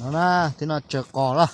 No na, twb no tsaws qos lawm.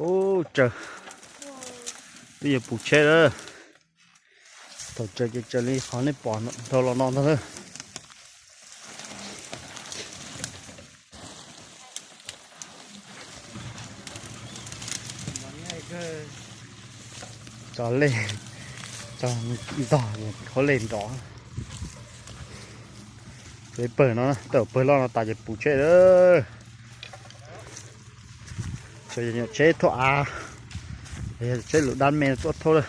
Ub, tsaws, twb yuav pus tsheb lawm. Thaum tsaws ces tsaws li qhov nej pom dhau los no ntag lawm. Tso lej, tso ntog hauv lej nrov. Tsuas ib pawg no, tej pawg loj no tas ces pus tsheb lawm. Tsuas yog nyuam tsheb thauj av, yog tsheb lus dab me tuaj thauj lawm.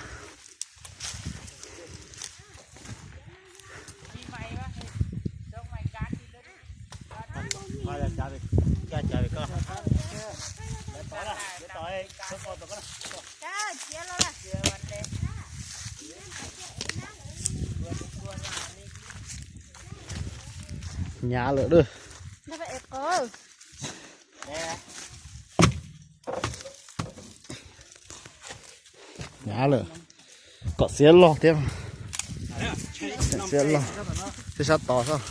Hnyav lawm. Hnyav lawm, kom xiab loj thiab. Xiab loj, xiab sab tod xwb.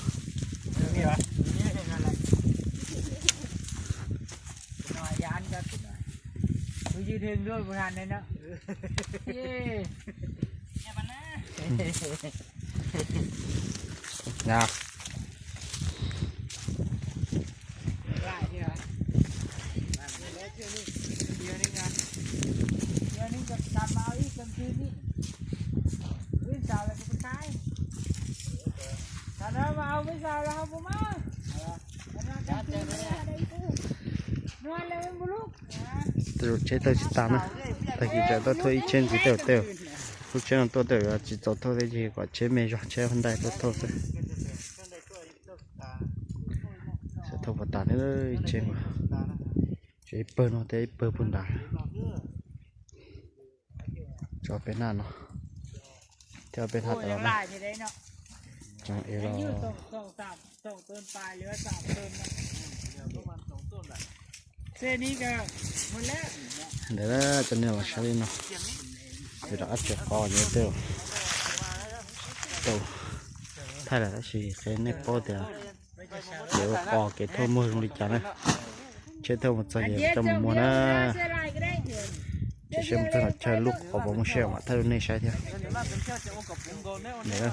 Tej zaum tsheb thauj tsis tag na, tag kis tsam tuaj thauj ib tsheb ntxiv tej zaum tej, lub tsheb no tuaj tej zaum tsis txaus thauj thiab ces kom tsheb me zog tsheb hauv ntais tuaj thauj xwb. Xav thauj puas tas thiab, ib tsheb, tsuas ib pawg no thiab ib pawg puag nrad. Tso peb naj no thiab peb naj tas los na. Tsoom ev los. Ntawd cov nej los saib li no, yuav rov qab tsaws qos, yuav tau thaij lawm tab sis qhia nej paub tias kev ua qos kev thauj muag zoo li cas na. Tsheb thauj mus txog ces coj mus muag na. Ces saib mus txog chaw lub qos puas muaj siab mam thaij rau nej saib thiab. Ntawd